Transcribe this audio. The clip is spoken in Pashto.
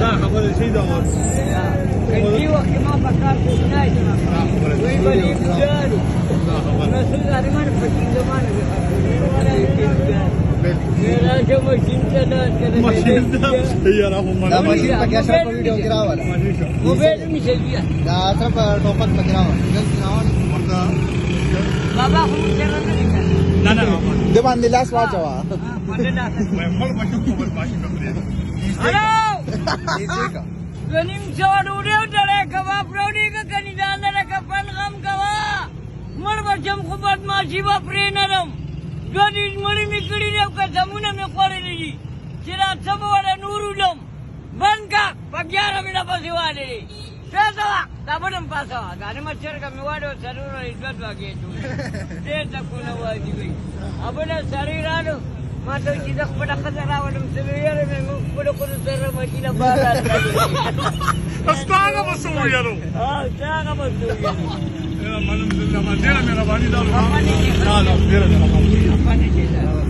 دا خبره شي دا ماشین دا یاره خو دا ماشین پکې اشرف په ویډیو کې راوله. موبایل می چلیه. دا اشرف ټوپک پکې راوله. ورته بابا خو مونږ سره نه لیکل. نه نه، د باندې لاس واچوه. وای مړ بشم، خو بس ماشین خوري. هلو، دونیم سوه ډوډۍ وتړی، کباب راوړي که کني ځان له کفن غم کوه. مړ به شم خو بدماشي به پرې نه لم. 22 مړي مې کړي دي او قسمونه مې خوړلي دي چې دا څه به وله نور ولم. بند که په 11 مې راپسې والې پېسه وه، دا بل هم پاسه وه. دا نیمه چرګه مې والې وه، څلور ورځې دوه دوه کېږو ډېر ټکونه وادي وي. او بله سړی رالو ما ته چې زه خپله ښځه راولم، څه مې ویل مې موږ خپلو ښځو سره مدینه بار راتللو. ستاغه به څه ویلو؟ ستاغه به څه ویلو؟ منم، ډېره مهرباني. دا ډېره مهرباني.